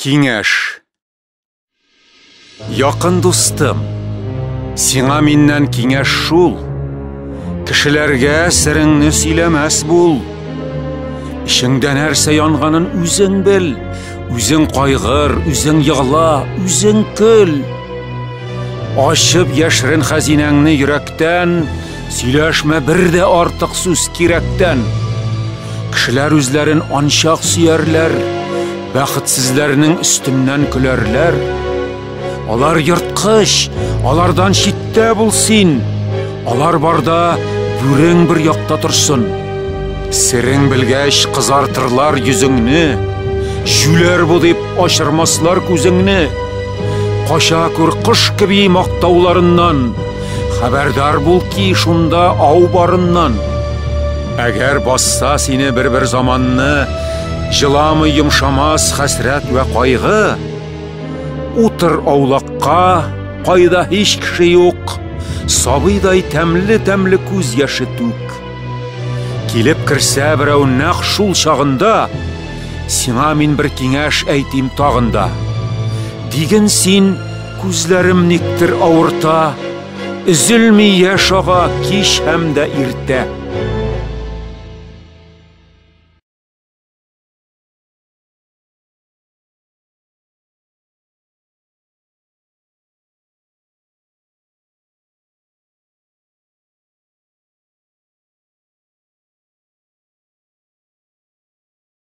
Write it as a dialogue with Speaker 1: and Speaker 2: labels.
Speaker 1: Киңәш. Якын дустым, сиңа миннән киңәш шул. Кешеләргә сереңне сөйләмәс бул. Эчеңдә нәрсә янганын үзең бел. Үзең кайгыр, үзең егла, үзең көл. Ачып яшерен хәзинәңне йөрәктән, сөйләшмә бер дә артык сүз кирәктән. Кешеләр үзләрен анчак сөярләр, бәхетсезләрнең өстеннән көләрләр. Алар ерткыч, алардан читтә бул син. Алар барда бүрең бер якта торсын. Серең белгәч кызартырлар йөзеңне, җүләр бу дип ачырмаслар күзеңне. Кача күр кош кеби мактауларыннан, хәбәрдар бул ки шунда ау барыннан. Әгәр басса сине бер-бер заманны, җыламый йомшамас хәсрәт вә кайгы, утыр аулакка, кайда һич кеше юк, сабыйдай тәмле-тәмле күз яше түк. Килеп керсә берәү нәкъ шул чагында, сиңа мин бер киңәш әйтим тагын да. Диген син, күзләрем никтер авырта, өзелми яшь ага кич һәм дә иртә.